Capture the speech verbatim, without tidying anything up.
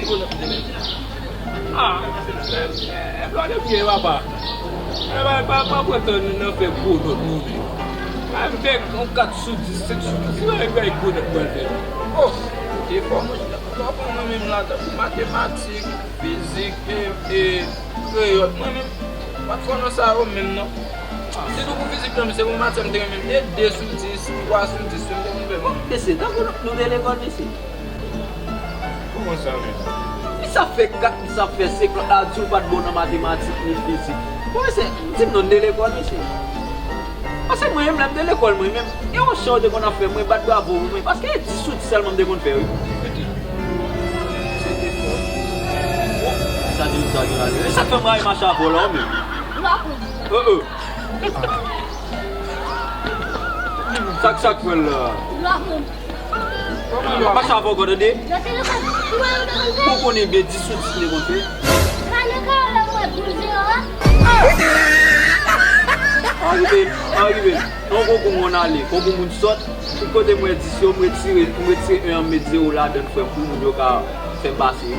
Gwo nòt m te mete. Ah, e, e, e, e, lwa de pye, papa. E, pa, pa, pa pran tan nan fè gwo nòt nou menm. A, m fè yon kat sou dis, senk sou dis, se yon gwo nòt mwen fè. Oh, e fò mwen, mwen, mwen menm ladan, pou matematik, fizik, e, e, kreyòl, mwen menm, pa t fò nan sa yo menm non. Sitou pou fizik lan, se pou matyè m te renmen, e de sou dis, twa sou dis, se m te konn fè. Bon, mesye, tankou nou, nou te lekòl, mesye. Kòman sa menm? Li sa fè kat, li sa fè senk, lòt la di w pa t bon nan matematik ni fizik. Bon, mesye, di m non, nou te lekòl, mesye. Paske mwen menm, lè m te lekòl, mwen menm, e yon chan w te konn ap fè, mwen bat bravo pou mwen. Paske e dis sou dis sèlman m te konn fè, wi. Sa di m sa gen la. E sa k fè m rayi mache avè w la, wi, menm. Ou pa konn. Euh, euh. Sa k, sa k fè l la? Ou pa konn. Mache avè w ankò, tande? Ou konnen byen dis sou dis m te konn fè. Anrive, anrive. Yon konkou moun ale, konkou moun sòt. Tout kote m wè dis yo, m retire, m retire en an, m met zewo ladan l, frè m, pou moun yo ka fè m pase.